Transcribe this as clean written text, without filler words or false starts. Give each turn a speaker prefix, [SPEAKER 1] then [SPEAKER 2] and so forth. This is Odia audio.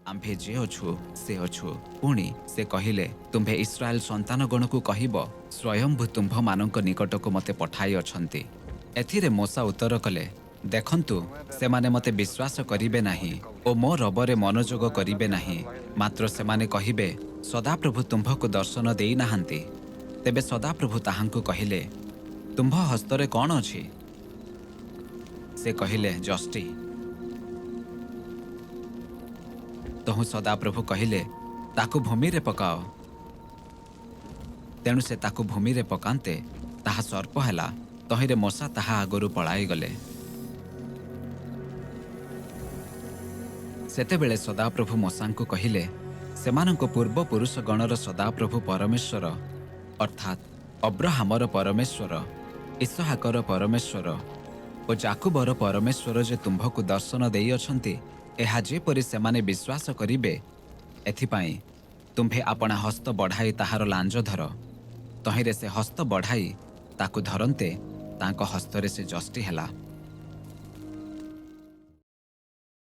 [SPEAKER 1] ଆମ୍ଭେ ଯେ ଅଛୁ, ସେ ଅଛୁ। ପୁଣି ସେ କହିଲେ, ତୁମ୍ଭେ ଇସ୍ରାଏଲ ସନ୍ତାନଗଣକୁ କହିବ, ସ୍ୱୟମ୍ଭୂ ତୁମ୍ଭମାନଙ୍କ ନିକଟକୁ ମୋତେ ପଠାଇ ଅଛନ୍ତି। ଏଥିରେ ମୋଶା ଉତ୍ତର କଲେ, ଦେଖନ୍ତୁ, ସେମାନେ ମୋତେ ବିଶ୍ୱାସ କରିବେ ନାହିଁ ଓ ମୋ ରବରେ ମନୋଯୋଗ କରିବେ ନାହିଁ, ମାତ୍ର ସେମାନେ କହିବେ, ସଦାପ୍ରଭୁ ତୁମ୍ଭକୁ ଦର୍ଶନ ଦେଇନାହାନ୍ତି। ତେବେ ସଦାପ୍ରଭୁ ତାହାଙ୍କୁ କହିଲେ, ତୁମ୍ଭ ହସ୍ତରେ କ'ଣ ଅଛି? ସେ କହିଲେ, ଯଷ୍ଟି। ତହୁଁ ସଦାପ୍ରଭୁ କହିଲେ, ତାକୁ ଭୂମିରେ ପକାଅ। ତେଣୁ ସେ ତାକୁ ଭୂମିରେ ପକାନ୍ତେ ତାହା ସର୍ପ ହେଲା, ତହିଁରେ ମୋଶା ତାହା ଆଗରୁ ପଳାଇଗଲେ। ସେତେବେଳେ ସଦାପ୍ରଭୁ ମୋଶାଙ୍କୁ କହିଲେ, ସେମାନଙ୍କ ପୂର୍ବପୁରୁଷଗଣର ସଦାପ୍ରଭୁ ପରମେଶ୍ୱର, ଅର୍ଥାତ୍ ଅବ୍ରହାମର ପରମେଶ୍ୱର, ଇସହାକର ପରମେଶ୍ୱର ଓ ଯାକୁବର ପରମେଶ୍ୱର ଯେ ତୁମ୍ଭକୁ ଦର୍ଶନ ଦେଇଅଛନ୍ତି, ଏହା ଯେପରି ସେମାନେ ବିଶ୍ୱାସ କରିବେ, ଏଥିପାଇଁ ତୁମ୍ଭେ ଆପଣା ହସ୍ତ ବଢ଼ାଇ ତାହାର ଲାଞ୍ଜ ଧର। ତହିଁରେ ସେ ହସ୍ତ ବଢ଼ାଇ ତାକୁ ଧରନ୍ତେ ତାଙ୍କ ହସ୍ତରେ ସେ ଯଷ୍ଟି ହେଲା।